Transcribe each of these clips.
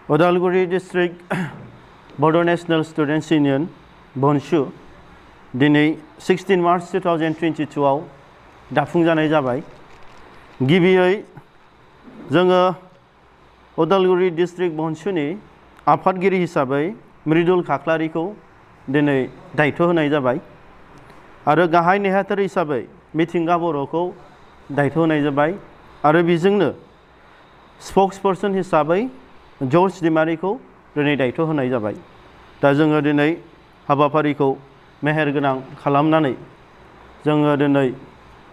Udalguri District Bodo National Students Union Bonshu दिनै 16 March 2022 आव दाफुंजानाय जाबाय। गिबियै जोङो उदालगुरि डिस्ट्रिक्ट बन्सुनि आफादगिरि हिसाबै मृदुल खाख्लारिखौ दिनै दायित्व होनाय जाबाय आरो गाहाय नेहाथारि हिसाबै मिथिंगा बर'खौ दायित्व होनाय जाबाय आरो बेजोंनो स्पक्सपारसन हिसाबै जर्ज दैमारिखौ दिनै दायित्व होनाय जाबाय। दा जोङो दिनै हाबाफारिखौ मेहेरगोनां खालामनानै जोङो दिनै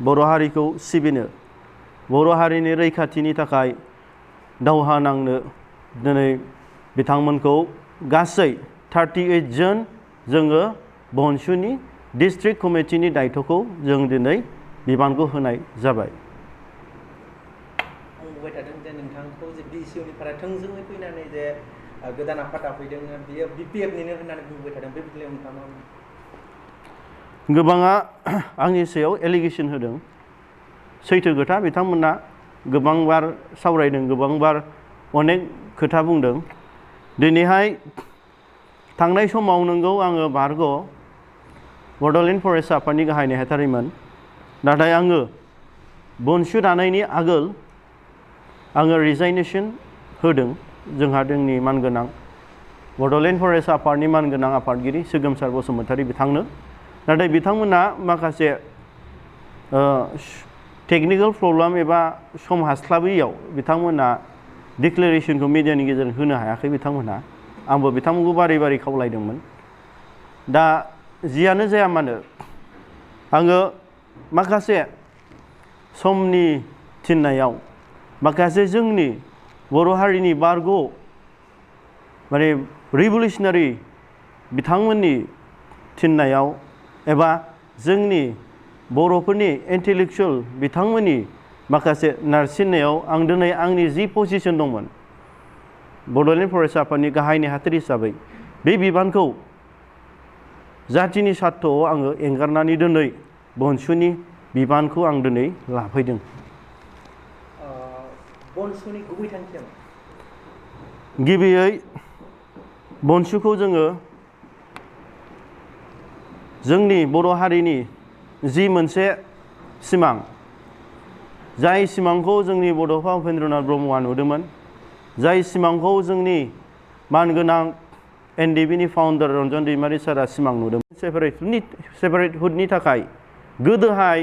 बर' हारिखौ सिबिनो बर' हारिनि रैखाथिनि थाखाय दावहा नांनो दिनै बिथांमोनखौ गासै 38 जन जोङो बन्सुनि डिस्ट्रिक्ट कमिटिनि दायित्वखौ जों दिनै बिबानखौ होनाय जाबाय। आं बुंबाय थादों जे नोंथांखौ जे बिसिअनिफ्राय थोंजोङै फैनानै जे गोदान आफादा फैदों बियो बिपिएफनिनो होननानै बुंबाय थादों बे बेलायाव नोंथाङा गोबाङा आंनि सायाव एलिगेसन होदों। सैथो खोथा बिथांमोना गोबांबार सावरायदों गोबांबार अनेक खोथा बुंदों। दिनैहाय थांनाय समाव नंगौ आङो बारग' बड'लेण्ड फरेस्ट आफादनि गाहाय नेहाथारिमोन। नाथाय आङो बन्सु दानायनि आगोल आङो रिजाइनेसन होदों। जोंहा जोंनि मानगोनां बड'लेण्ड फरेस्ट आफादनि मानगोनां आफादगिरि सोगोमसार बसुमतारी बिथांनो। नाथाय बिथांमोना माखासे टेकनिकेल प्रब्लेम एबा सम हास्लाबैयाव बिथांमोना डिक्लेरेशनखौ मिडियानि गेजेरजों होनो हायाखै बिथांमोनहा। आंबो बिथांमोनखौ बारै बारै खावलायदोंमोन। दा जियानो जाया मानो आङो माखासे समनि थिननायाव माखासे जोंनि बर' हारिनि बारग' माने रिभलिउसनारि बिथांमोननि थिननायाव एबा जोंनि बर'फोरनि इन्टेलेक्चुयेल बिथांमोननि माखासे नारसिननायाव आं दिनै आंनि जि पजिशन दंमोन बड'लेण्ड फरेस्ट आफादनि गाहाय नेहाथारि हिसाबै बे बिबानखौ जाथिनि स्वार्थआव आङो एंगारनानै दिनै बन्सुनि बिबानखौ आं दिनै लाफैदों। बन्सुनि गुबै थांखिया गिबियै बन्सुखौ जोङो जोंनि बर' हारिनि जि मोनसे सिमां जाय सिमांखौ जोंनि बड'फा उपेन्द्रनाथ ब्रह्मआ नुदोंमोन जाय सिमांखौ जोंनि मानगोनां एनडिबिनि फाउन्डार रन्जन दैमारि सारा सिमां नुदोंमोन सेपारेटहुडनि थाखाय गोदोहाय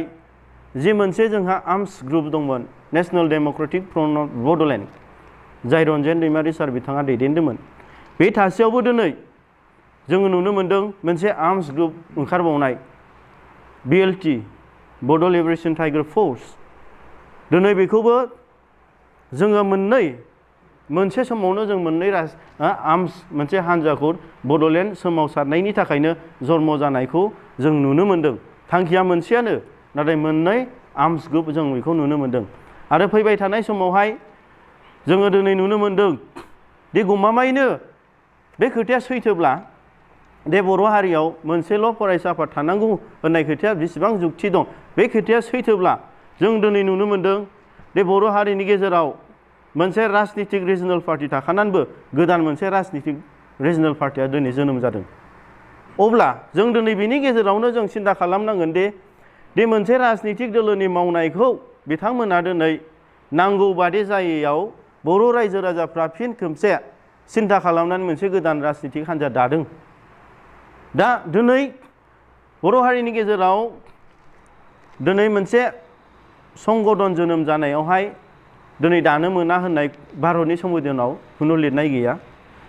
जि मोनसे जोंहा आर्मस ग्रुप दंमोन national Democratic front of Bodoland जाय रन्जन दैमारि सार बिथाङा दैदेनदोंमोन। बे थासेयावबो दिनै जोङो नुनो मोन्दों मोनसे आर्मस ग्रुप ओंखारबावनाय बिएलटि बड' लिबारेशन टाइगार फोर्स। दिनै बेखौबो जोङो मोनसे समावनो जों मोननै आर्मस मोनसे हान्जाखौ बड'लेण्ड सोमावसारनायनि थाखायनो जन्म जानायखौ जों नुनो मोन्दों। थांखिया मोनसेयानो नाथाय मोननै आर्मस ग्रुप जों बेखौ नुनो मोन्दों। आरो फैबाय थानाय समावहाय जोङो दिनै नुनो मोन्दों दि गमामायैनो बे खोथाया सैथोब्ला दे बर' हारियाव मोनसेल' फरायसा आफाद थानांगौ होननाय खोथाया बेसेबां जुक्ति दं बे खोथाया सैथोब्ला जों दिनै नुनो मोन्दों दे बर' हारिनि गेजेराव मोनसे राजनितिक रिजनेल पार्टि थाखानानैबो गोदान मोनसे राजनितिक रिजनेल पार्टिया दिनै जोनोम जादों। अब्ला जों दिनै बिनि गेजेरावनो जों सिन्था खालामनांगोन दे मोनसे राजनितिक दोलोनि मावनायखौ बिथांमोना दिनै नांगौ बादि जायैयाव बर' रायजो राजाफ्रा फिन खेबसे सिन्था खालामनानै मोनसे गोदान राजनितिक हान्जा दादों। दा दिनै बर' हारिनि गेजेराव दिनै मोनसे संगठन जोनोम जानायावहाय दिनै दानो मोना होननाय भारतनि संबिधानाव खुनु लिरनाय गैया।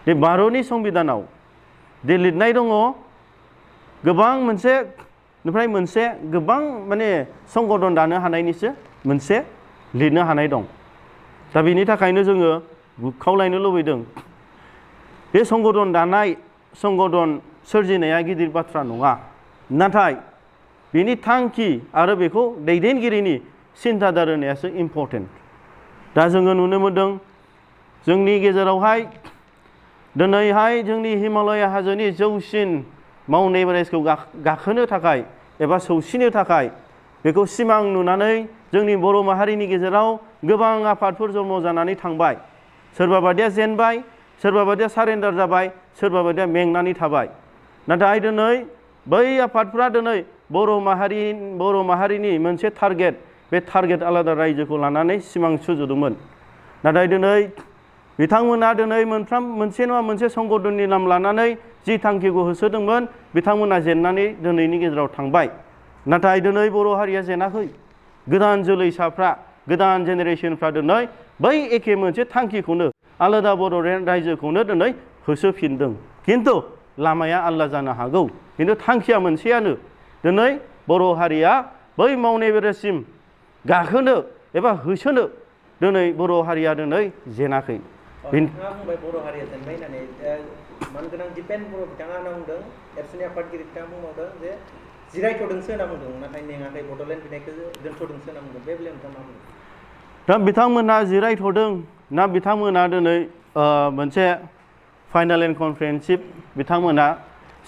बे भारतनि संबिधानाव दे लिरनाय दङ गोबां मोनसे गोबां माने संगठन दानो हानायनिसो मोनसे लिरनो हानाय दं। दा बेनि थाखायनो जोङो खावलायनो लुबैदों बे संगठन सोरजिनाया गिदिर बाथ्रा नङा। नाथाय बिनि थांखि आरो बेखौ दैदेनगिरिनि सिन्था धारनायासो इम्परटेन्ट। दा जोङो नुनो मोन्दों जोंनि गेजेरावहाय दिनैहाय जोंनि हिमालय हाजोनि जौसिन माउन्ट एभारेस्टखौ गाखोनो थाखाय एबा सौसिनो थाखाय बेखौ सिमां नुनानै जोंनि बर' माहारिनि गेजेराव गोबां आफादफोर जन्म जानानै थांबाय। सोरबा बादिया जेनबाय सोरबा बायदिया सारेन्डार जाबाय सोरबा बायदिया मेंनानै थाबाय नाथाय दिनै बै आफादफ्रा दिनै बर' माहारिनि मोनसे टारगेट बे टारगेट आलादा रायजोखौ लानानै सिमां सुजुदोंमोन नाथाय दिनै बिथांमोना दिनै मोनसे नङा मोनसे संगठननि नाम लानानै जि थांखिखौ होसोदोंमोन बिथांमोना जेननानै दिनैनि गेजेराव थांबाय नाथाय दिनै बर' हारिया जेनाखै गोदान जोलैसाफ्रा गोदान जेनेरेसनफ्रा दिनै बै एखे मोनसे थांखिखौनो आलादा बड'लेण्ड रायजोखौनो दिनै होसोफिनदों खिन्थु लामाया आलादा जानो हागौ खिन्थु थांखिया मोनसेयानो दिनै बर' हारिया बै माउन्ट एभारेस्टसिम गाखोनो एबा होसोनो दिनै बर' हारिया दिनै जेनाखै नोंथाङा बुंबाय बर' हारिया जेनबाय होननानै मानगोनां दिपेन बर' बिथाङा होनना बुंदों एबसुनि आफादगिरि बिथाङा बुंबावदों जे जिरायथ'दोंसो होनना बुंदों नाथाय मेङाखै बड'लेण्ड बिनायखौ दोनथ'दोंसो होनना बुंदों बे बेलायाव नोंथाङा मा बुंदों दा बिथांमोना जिरायथ'दों ना बिथांमोना दिनै मोनसे फाइनाल एन्ड कमप्रिहेनसिभ बिथांमोना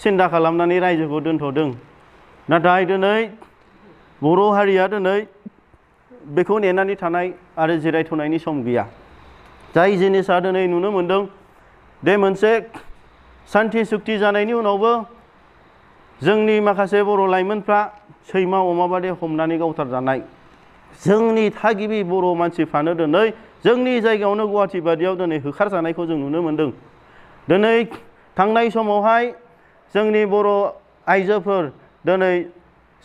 सिन्था खालामनानै रायजोखौ दोनथ'दों नाथाय दिनै बर' हारिया दिनै बेखौ नेनानै थानाय आरो जिरायथ'नायनि सम गैया जाय जिनिसा दिनै नुनो मोनदों बे मोनसे सान्थि सुक्ति जानायनि उनावबो जोंनि माखासे बर' लाइमोनफ्रा सैमा अमा बादि हमनानै गावथारजानाय जोंनि थागिबि बर' मानसिफ्रानो दिनै जोंनि जायगायावनो गुवाहाटि बादियाव दिनै होखारजानायखौ जों नुनो मोनदों दिनै थांनाय समावहाय जोंनि बर' आइजोफोर दिनै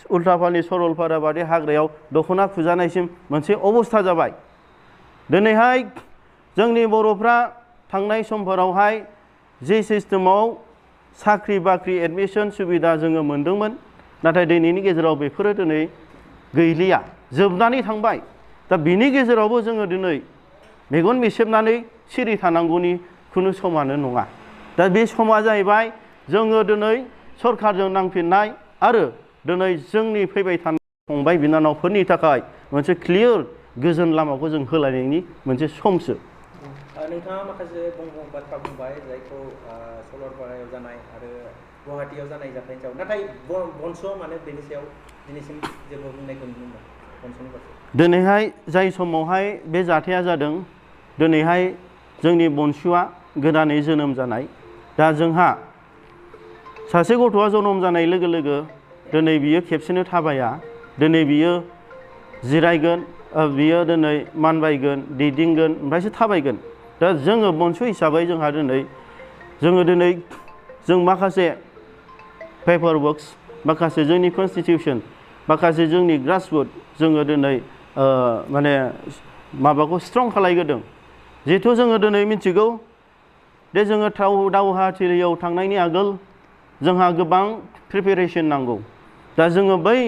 उल्थापानि सरलपारा बादि हाग्रायाव दख'ना खुजानायसिम मोनसे अबस्था जाबाय दिनैहाय जोंनि बर'फ्रा थांनाय समफोरावहाय जि सिस्टेमाव साख्रि बाख्रि एडमिसन सुबिदा जोङो मोनदोंमोन नाथाय दिनैनि गेजेराव बेफोरो दिनै गैलिया जोबनानै थांबाय दा बिनि गेजेरावबो जोङो दिनै मेगन मेसेबनानै सिरि थानांगौनि खुनु समानो नङा दा बे समा जाहैबाय जोङो दिनै सरकारजों नांफिननाय आरो दिनै जोंनि फैबाय थानाय फंबाय बिनानावफोरनि थाखाय मोनसे क्लियार गोजोन लामाखौ जों होलायनायनि मोनसे समसो नोंथाङा माखासे बाथ्रा बुंबाय जायखौ सरलपारायाव जानाय आरो गुवाहाटियाव जानाय जाथायनि सायाव नाथाय बनस'आ मानो बेनि सायाव दिनैसिम जेबो बुंनायखौ नुनो मोना बनस'नि फारसे दिनैहाय जाय समावहाय बे जाथाया जादों दिनैहाय जोंनि बनसुआ गोदानै जोनोम जानाय दा जोंहा सासे गथ'आ जोनोम जानाय लोगो लोगो दिनै बियो खेबसेनो थाबाया दिनै बियो जिरायगोन बियो दिनै मानबायगोन दैदिंगोन ओमफ्रायसो थाबायगोन दा जोङो बनसु हिसाबै जोंहा दिनै जों माखासे पेपार वर्क्स माखासे जोंनि कनस्टिटिउसन माखासे जोंनि ग्रासरुट जोङो दिनै माने माबाखौ स्ट्रं खालायग्रोदों जिहेथु जोङो दिनै मिथिगौ दे जोङो दावहाथिलियाव थांनायनि आगोल जोंहा गोबां प्रिपेरेसन नांगौ दा जोङो बै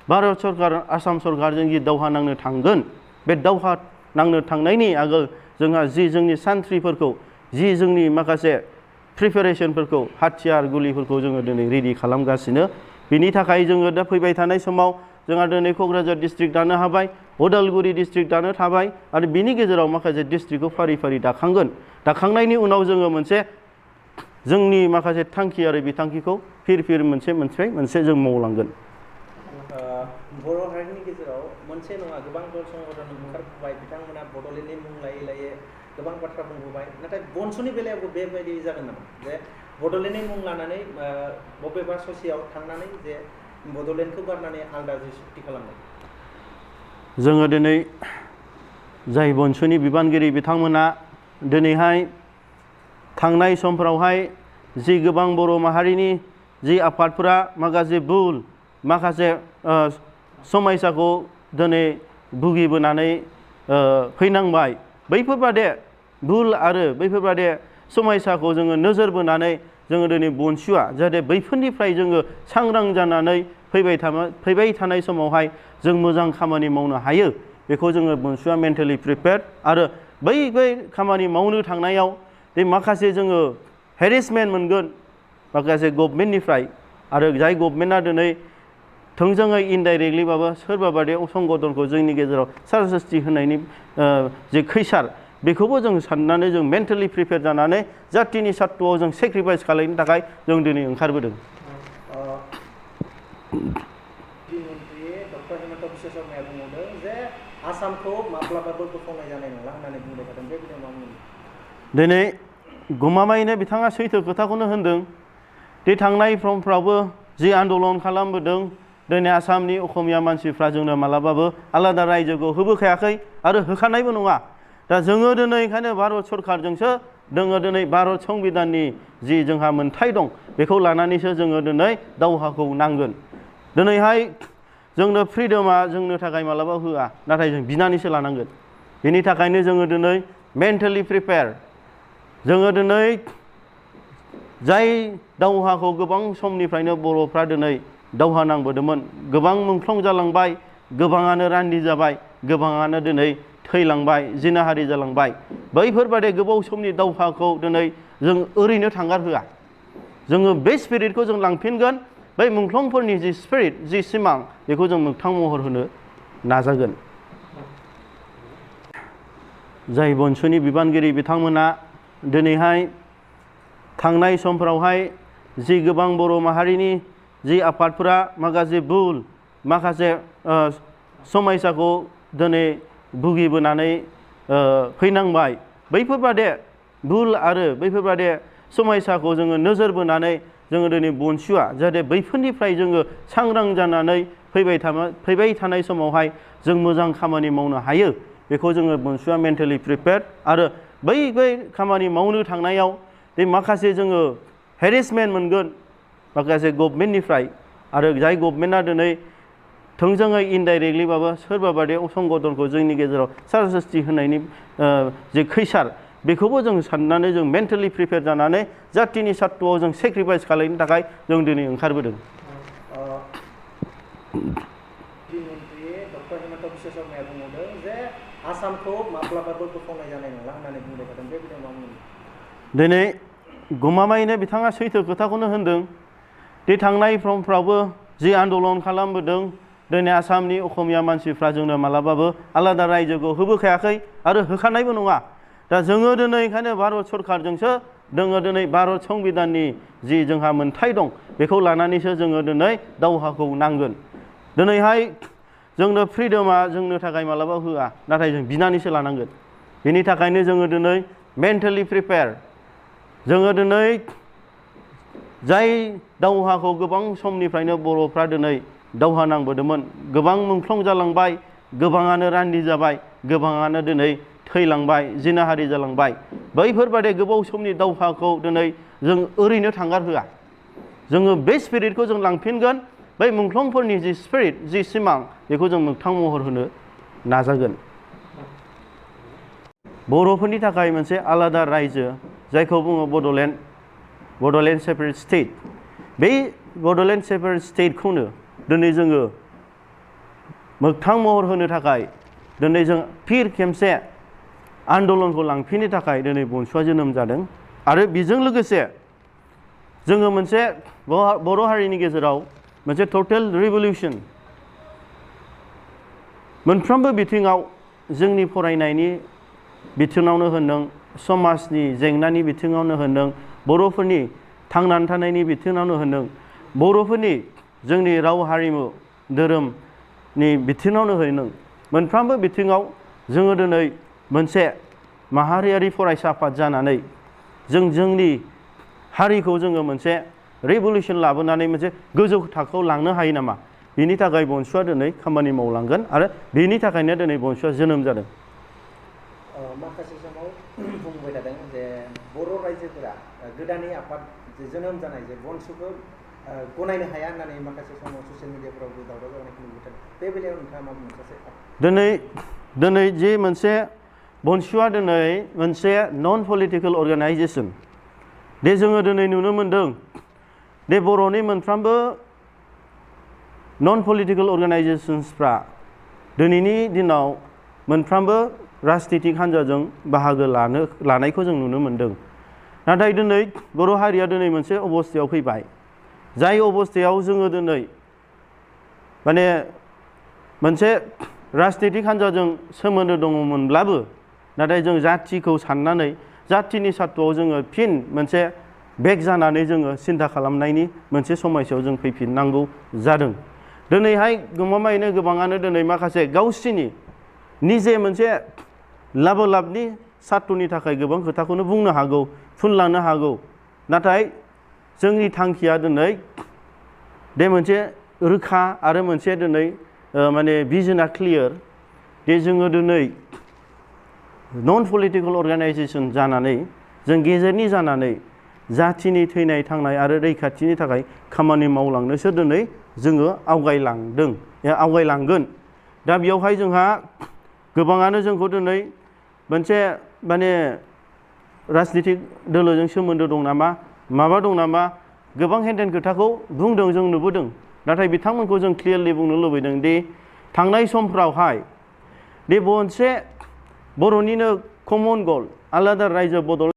भारत सरकार आसाम सरकारजों जि दावहा नांनो थांगोन बे दावहा नांनो थांनायनि आगोल जोंहा जि जोंनि सान्थ्रिफोरखौ जि जोंनि माखासे प्रिपेरेसनफोरखौ हाथियार गुलिफोरखौ जोङो दिनै रेडि खालामगासिनो बिनि थाखाय जोङो दा फैबाय थानाय समाव जोंहा दिनै क'क्राझार डिस्ट्रिक्ट दानो हाबाय उदालगुरि डिस्ट्रिक्ट दानो थाबाय आरो बिनि गेजेराव माखासे डिस्ट्रिक्टखौ फारि फारि दाखांनायनि उनाव जोङो मोनसे जोंनि माखासे थांखि आरो बिथांखिखौ फिर मोनसे जों मावलांगोन बर' हारिनि गेजेराव मोनसे नङा गोबां दल संगठन ओंखारबोबाय बिथांमोना बड'लेण्डनि मुं लायै लायै गोबां बाथ्रा बुंबोबाय नाथाय बनसुनि बेलायावबो बेबायदि जागोन नामा जे बड'लेण्डनि मुं लानानै बबेबा ससेयाव थांनानै जे बड'लेण्डखौ गारनानै आलादा जे सुक्ति खालामनाय जोङो दिनै जाय बनसुनि बिबानगिरि बिथांमोना दिनैहाय थांनाय समफोरावहाय जि गोबां बर' माहारिनि जि आफादफोरा माखासे समयसाखौ दिनै भुगिबोनानै फैनांबाय बैफोरबादि भुल आरो बैफोरबादि समयसाखौ जोङो नोजोर बोनानै जोङो दिनै बनसुआ जाहाथे बैफोरनिफ्राय जोङो सांग्रां जानानै फैबाय थानाय समावहाय जों मोजां खामानि मावनो हायो बेखौ जोङो बनसुआ मेन्टेलि प्रिपेयार्ड आरो बै खामानि मावनो थांनायाव बे माखासे जोङो हेरेसमेन्ट मोनगोन माखासे गभर्नमेन्टनिफ्राय आरो जाय गभर्नमेन्टआ दिनै थोंजोङै इनडाइरेक्टलिबाबो सोरबा बादि संगठनखौ जोंनि गेजेराव सारसथि होनायनि जे खैसार बेखौबो जों साननानै जों मेन्टेलि प्रिपेयार जानानै जातिनि सात्त'आव जों सेक्रिफाइस खालामनो थाखाय जों दिनै ओंखारबोदों डक्टर हेमन्त बिश्व शर्माया बुंदों जे आसामखौ माब्लाबाबो बोखावनाय जानाय नंला होननानै बुंबाय थादों बे बेलायाव मा बुंदों दिनै गमामायैनो बिथाङा सैथो खोथाखौनो होनदों दि थांनाय समफ्रावबो जि आन्दलन खालामबोदों दिनै आसामनि असमिया मानसिफ्रा जोंनो मालाबाबो आलादा रायजोखौ होबोखायाखै आरो होखानायबो नङा। दा जोङो दिनै ओंखायनो भारत सरकारजोंसो जोङो दिनै भारत संबिधाननि जि जोंहा मोन्थाय दं बेखौ लानानैसो जोङो दिनै दावहाखौ नांगोन। दिनैहाय जोंनो फ्रिडमा जोंनो थाखाय मालाबा होआ, नाथाय जों बिनानैसो लानांगोन। बेनि थाखायनो जोङो दिनै मेन्टेलि प्रिपेयार। जोङो दिनै जाय दावहाखौ गोबां समनिफ्रायनो बर'फ्रा दिनै दावहा नांबोदोंमोन, गोबां मुंख्लं जालांबाय, गोबाङानो रान्दि जाबाय, गोबाङानो दिनै थैलांबाय, जिनाहारि जालांबाय। बैफोरबादि गोबाव समनि दावहाखौ दिनै जों ओरैनो थांगारहोआ। जोङो बे स्पिरिटखौ जों लांफिनगोन। बै मुंख्लंफोरनि जि स्पिरिट, जि सिमां, बेखौ जों मोगथां महर होनो नाजागोन। जाय बनसुनि बिबानगिरि बिथांमोना दिनैहाय थांनाय समफोरावहाय जि गोबां बर' माहारिनि जि आफादफोरा माखासे भुल, माखासे समयसाखौ दिनै भुगिबोनानै फैनांबाय, बैफोरबादि भुल आरो बैफोरबादि समयसाखौ जोङो नोजोर बोनानै जोङो दिनै बनसुआ जाहाथे बैफोरनिफ्राय जोङो सांग्रां जानानै फैबाय थानाय समावहाय जों मोजां खामानि मावनो हायो, बेखौ जोङो बनसुआ मेन्टेलि प्रिपेयार। आरो बै खामानि मावनो थांनायाव बे माखासे जोङो हेरेसमेन्ट मोनगोन माखासे गभर्नमेन्टनिफ्राय, आरो जाय गभर्नमेन्टआ दिनै थोंजोङै इनडाइरेक्टलिबाबो सोरबा बादि संगठनखौ जोंनि गेजेराव साजा-सास्ति होनायनि जे खैसार, बेखौबो जों साननानै जों मेन्टेलि प्रिपेयार जानानै जातिनि सात्त'आव जों सेक्रिफाइस खालामनो थाखाय जों दिनै ओंखारबोदों। मन्त्रि डक्टर हिमन्त बिश्व शर्माया बुंदों जे आसामखौ माब्लाबाबो बोखावनाय जानाय नंला होननानै बुंबाय थादों। बे बेलायाव मा बुंगोन? दिनै गमामायैनो बिथाङा सैथो खोथाखौनो होनदों दि थांनाय समफ्रावबो जि आन्दलन खालामबोदों दिनै आसामनि असमिया मानसिफ्रा जोंनो मालाबाबो आलादा रायजोखौ होबोखायाखै आरो होखानायबो नङा। दा जोङो दिनै ओंखायनो भारत सरकारजोंसो जोङो दिनै भारत संबिधाननि जि जोंहा मोन्थाय दं बेखौ लानानैसो जोङो दिनै दावहाखौ नांगोन। दिनैहाय जोंनो फ्रिडमा जोंनो थाखाय मालाबा होआ, नाथाय जों बिनानैसो लानांगोन। बेनि थाखायनो जोङो दिनै मेन्टेलि प्रिपेयार। जोङो दिनै जाय दावहाखौ गोबां समनिफ्रायनो बर'फ्रा दिनै दावहा नांबोदोंमोन, गोबां मुंख्लं जालांबाय, गोबाङानो रान्दि जाबाय, गोबाङानो दिनै थैलांबाय, जिनाहारि जालांबाय। बैफोरबादि गोबाव समनि दावहाखौ दिनै जों ओरैनो थांगारहोआ। जोङो बे स्पिरिटखौ जों लांफिनगोन। बै मुंख्लंफोरनि जि स्पिरिट, जि सिमां, बेखौ जों मोगथां महर होनो नाजागोन। बर'फोरनि थाखाय मोनसे आलादा रायजो जायखौ बुङो बड'लेण्ड सेपारेट स्टेट। बै बड'लेण्ड सेपारेट स्टेटखौनो दिनै जोङो मोगथां महर होनो थाखाय दिनै जों फिन खेबसे आन्दलनखौ लांफिननो थाखाय दिनै बनसुआ जोनोम जादों। आरो बेजों लोगोसे जोङो मोनसे बर' हारिनि गेजेराव मोनसे टटेल रिभलिउसन, मोनफ्रोमबो बिथिङाव जोंनि फरायनायनि बिथिङावनो होनदों, समाजनि जेंनानि बिथिङावनो होनदों, बर'फोरनि थांनानै थानायनि बिथिङावनो होनदों, बर'फोरनि जोंनि राव हारिमु धोरोमनि बिथिङावनो होनदों, मोनफ्रोमबो बिथिङाव जोङो दिनै मोनसे माहारियारि फरायसा आफाद जानानै जोंनि हारिखौ जोङो मोनसे रिभलिउसन लाबोनानै मोनसे गोजौ थाखोआव लांनो हायो नामा, बिनि थाखाय बनसुआ दिनै खामानि मावलांगोन। आरो बेनि थाखायनो दिनै बनसुआ जोनोम जादों। माखासे समाव बुंबाय थादों जे बर' रायजोफोरा गोदानै आफाद जोनोम जानाय जे बनसुखौ गनायनो हाया होननानै माखासे समाव ससियेल मिडियाफोरावबो दावराव जानायखौ नुबाय थादों। बे बेलायाव नोंथाङा मा बुंनो सानो? दिनै जि मोनसे बनसुआ दिनै मोनसे नन पलिटिकेल अर्गानाइजेसन। दे जोङो दिनै नुनो मोन्दों दे बर'नि मोनफ्रोमबो नन पलिटिकेल अर्गानाइजेसन्सफ्रा दिनैनि दिनाव मोनफ्रोमबो राजनितिक हान्जाजों बाहागो लानायखौ जों नुनो मोन्दों। नाथाय दिनै बर' हारिया दिनै मोनसे अबस्थायाव फैबाय, जाय अबस्थायाव जोङो दिनै माने मोनसे राजनितिक हान्जाजों सोमोन्दो दङमोनब्लाबो, नाथाय जों जाथिखौ साननानै जाथिनि सात्त'आव जोङो फिन मोनसे बेक जानानै जोङो सिन्था खालामनायनि मोनसे समयसायाव जों फैफिननांगौ जादों। दिनैहाय गमामायैनो गोबाङानो दिनै माखासे गावसिनि निजे मोनसे लाबोलाबनि सात्रनि थाखाय गोबां खोथाखौनो बुंनो हागौ फुनलांनो हागौ नाथाय जोंनि थांखिया दिनै बे मोनसे रोखा आरो मोनसे दिनै माने भिजनआ क्लियार दे जोङो दिनै नन पलिटिकल अर्गानाइजेसन जानानै जों गेजेरनि जानानै जाथिनि थैनाय थांनाय आरो रैखाथिनि थाखाय खामानि मावलांनोसो दिनै जोङो आवगायलांगोन दा बेयावहाय जोंहा गोबाङानो जोंखौ दिनै मोनसे माने राजनितिक दोलोजों सोमोन्दो दं नामा माबा दं नामा गोबां हेन खोथाखौ बुंदों जों नुबोदों नाथाय बिथांमोनखौ जों क्लियारलि बुंनो लुबैदों दि थांनाय समफ्रावहाय दे मोनसे बर'निनो कमन गल आलादा रायजो बदल